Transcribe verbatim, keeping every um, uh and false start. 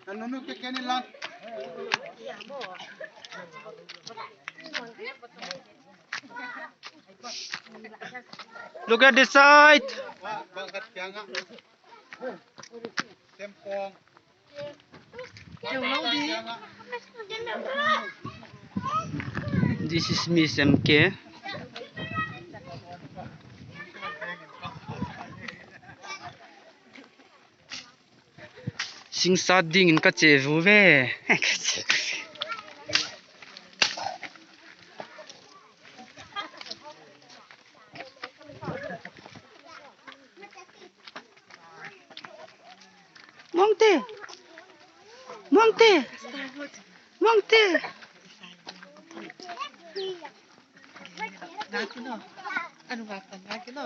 Look at the side. This is Miss M K. Singsat dingin ka che vu ve. Mongte. Mongte. Mongte. Nakino. Anu ngak tan nakino.